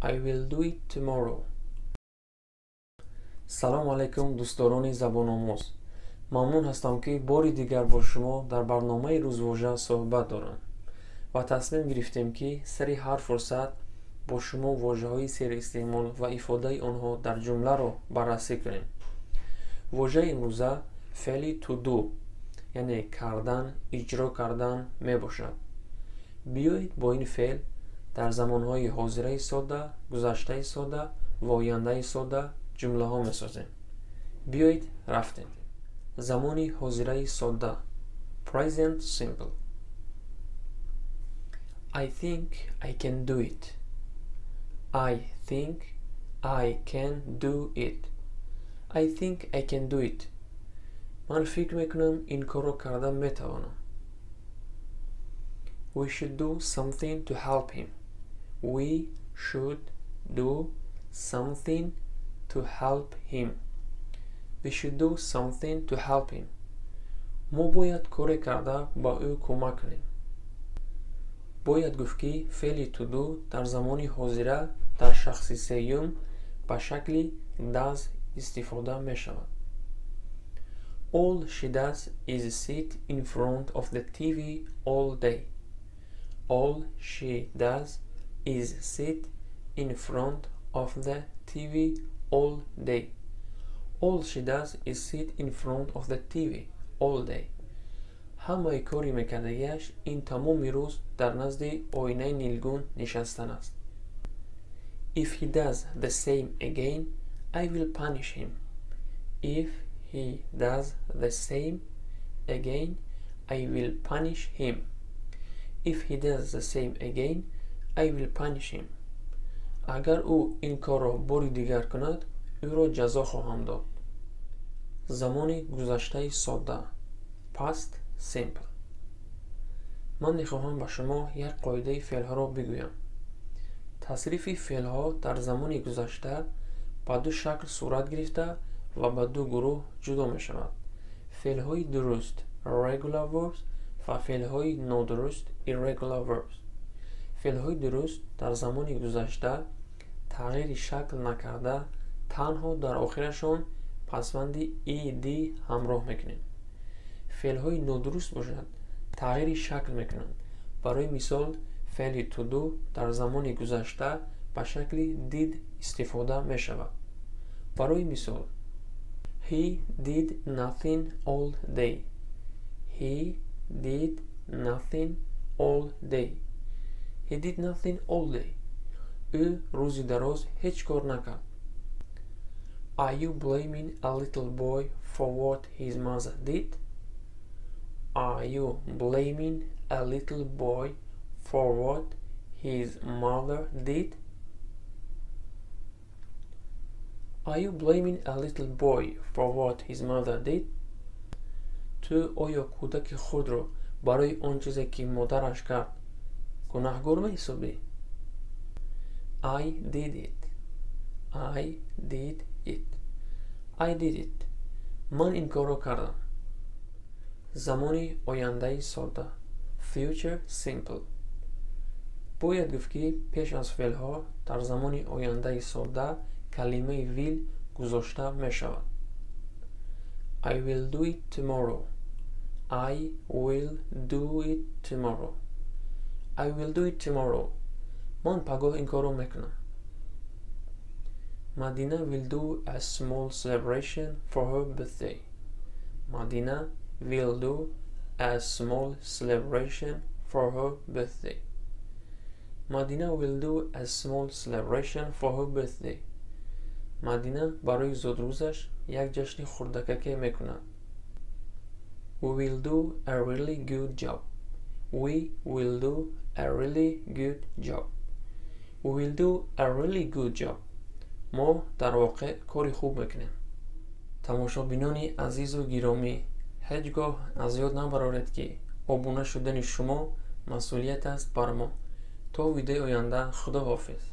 I will do it tomorrow. Салом алайкум, дӯстдорони забономӯз. Мамнун ҳастам, ки бори дигар бо шумо дар барномаи рӯзвожа суҳбат дорам ва тасмим гирифтем, ки сари ҳар фурсат бо шумо вожаҳои серистеъмол ва ифодаи онҳо дар ҷумларо баррасӣ кунем. Вожаи имрӯза феъли to do, яъне кардан, иҷро кардан мебошад. Биёед, бо ин феъл дар замонҳои ҳозираи содда, гузаштаи содда ва ояндаи содда ҷумлаҳо месозем. Биёед, рафтем. Замони ҳозираи содда, present simple. I think I can do it. I think I can do it. I think I can do it. Ман фикр мекунам, ин корро карда метавонам. We should do something to help him. We should do something to help him. We should do something to help him. Мо бояд коре карда ба ӯ кӯмак кунем. Бояд гуфт, ки феъли to do дар замони ҳозира дар шахси сеюм ба шакли does истифода мешавад. All she does is sit in front of the TV all day. All she does is sit in front of the TV all day. All she does is sit in front of the TV all day. Ҳамаи кори мекардагиаш ин тамоми рӯз дар назди оинаи нилгун нишастан аст. If he does the same again, I will punish him. If he does the same again, I will punish him. If he does the same again, I will punish him. Агар ӯ ин корро бори дигар кунад, ӯро ҷазо хоҳам дод. Замони гузаштаи содда, past simple. Ман мехоҳам ба шумо як қоидаи феълҳоро бигӯям. Тасрифи феълҳо дар замони гузашта ба ду шакл сурат гирифта ва ба ду гурӯҳ ҷудо мешавад: феълҳои дуруст, regular verbs, ва феълҳои нодуруст, irregular verbs. Феълҳои дуруст дар замони гузашта тағйири шакл накарда, танҳо дар охирашон пасванди ed ҳамроҳ мекунем. Феълҳои нодуруст бошад, тағйири шакл мекунанд. Барои мисол, феъли to do дар замони гузашта ба шакли did истифода мешавад. Барои мисол: He did nothing all day. He did nothing all day. He did nothing all day. Ӯ рӯзи дароз ҳеҷ кор накард. Are you blaming a little boy for what his mother did? Are you blaming a little boy for what his mother did? Are you blaming a little boy for what his mother did? Ту оё кӯдаки худро барои он чизе, ки модараш кард, гунаҳгор меҳисобӣ? I did it. I did it. I did it. Ман ин корро кардам. Замони ояндаи содда, future simple. Бояд гуфт, ки пеш аз феълҳо дар замони ояндаи содда калимаи will гузошта мешавад. I will do it tomorrow. I will do it tomorrow. I will do it tomorrow. Ман пагоҳ ин корро мекунам. Madina will do a small celebration for her birthday. Madina will do a small celebration for her birthday. Madina will do a small celebration for her birthday. Мадина барои зодрӯзаш як ҷашни хурдакаке мекунад. We will do a really good job. We will do a really good job. We will do a really good job. Мо дар воқеъ кори хуб мекунем. Тамошобинони азизу гиромӣ, ҳеҷ гоҳ аз ёд набароред, ки обуна шудани шумо масъулият аст бар мо. То видеои оянда, худо ҳофиз.